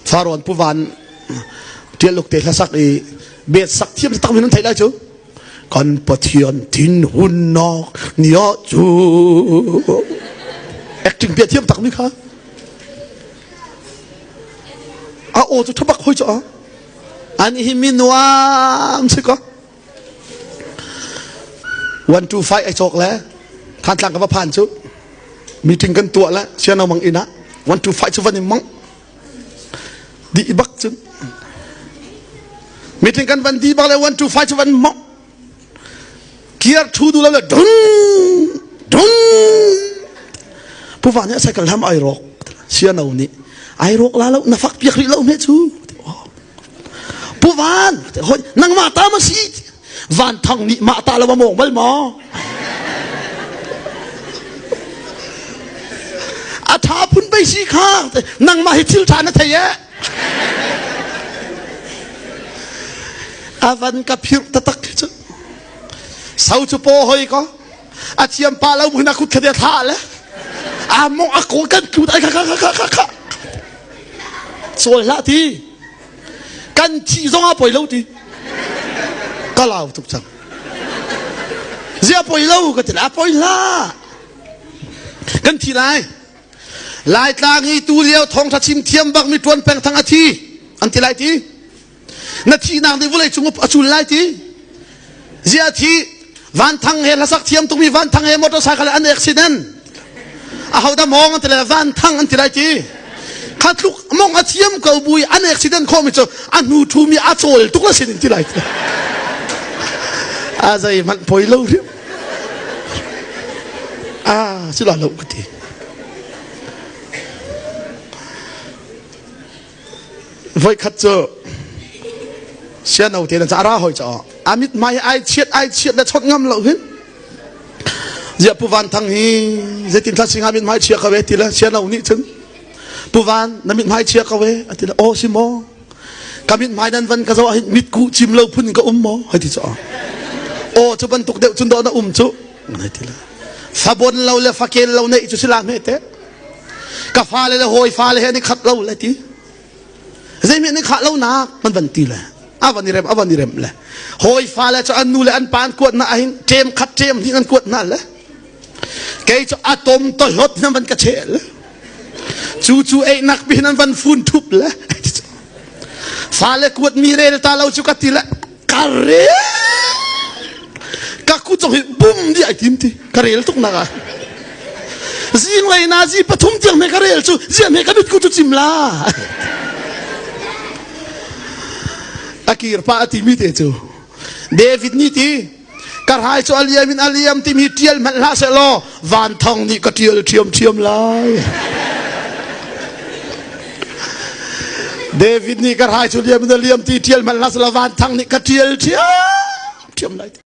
Farrawn Pu Van Tial Uk te hlasak i bet sak thiam tak min an theih lai cu. Kan Pathian thinhunnak ni ah cu acting bia thiam tak mi kha. A aw cu thabak hoi cu a. An hi mi nuam si ko. 1 2 5 ai cawk le Thantlang ka va phan cu meeting kan tuah le siano mang inn ah 1 2 5 cu van in mang dih bak cun meeting kan van di bak le 1 2 5 cu van mong kiar thu du lo le dun dun puva nih a cycle ham ai rawk siano nih ai rawk la lo na fak piak rih lo hme cu Pu Van, hoi nangmah ta ma si? Van Thang nih mah ta lo a mawng bal maw? A tha phun pei si kha nangmah hi thil tha na thei e. A van ka phirh tatak khi cu. Sau cu paw hoi ko. A thiam pa lo mun a kut kha thla le. A mong a ko kan tlut ai kha kha kha kha kha. Cawl hlah ti. Kan thih zong ah poi lo ti. Ka lau tuk cang. Zia poi lo ka ti a poi hlah. Kan thi lai. Laitlang hi tu lio thawngtha chim thiam bak mi tuan peng thang a thi an ti lai ti. Na thihnak nih vawlei cung a cul lai ti. Zia thi Van Thang he hlasak thiam tukmi Van Thang he motorcycle an accident. Aho dah mawng an ti lai Van Thang an ti lai ti. Kha tluk mong a thiam ko bui an accident khawmi cu a hnu thumi a cawl tuk la sin in ti lai ti. A zei hmanh poi lo hrim. Ah, sila lo ka ti. Voikhat cu siano te na ra hoi cha a mit hmai ai chiat ai chiat le chot ngam lo hin zia pu van thang hi zeitin thla singa mit hmai chia ka ve ti le siano nih cun pu van na mit hmai chia ka ve ati le aw si maw ka mit hmai nan van ka zo hin mit ku chim lo phun ka um maw hai ti chu aw cu bantuk deuh cun do na um cu hai ti le fabon lo le fakel lo nei cu sila hme te Ka fale le hawi fale he an i khat lo le ti. Zeimi an i khah lo nak man van ti le. A van i rem, a van i rem le. Hawi fale cu an nu le an pa an kuat na ahin ṭem khat ṭem hnih an kuat na le. Kei cu atom to hlot nan van ka cheh le. Cu cu einak pi nan van fun thup le. Fale kuat mi rel ta lo cu ka ti le. Ka rel. Ka kut zong hi bum di ai tim ti. Ka rel tuk nak ah. Zinglei na zi pathum tiang me ka rel cu ziah me ka mit ku cu cim la. A kir pa a timi te cu David nih ti ka rai cu a liam in a liam timi tial hmanh hlah seh law van thong nih ka tial ṭhiam ṭhiam lai. David nih ka rai cu liam in a liam ti tial hmanh hlah seh law van thang nih ka tial ṭhiam ṭhiam lai.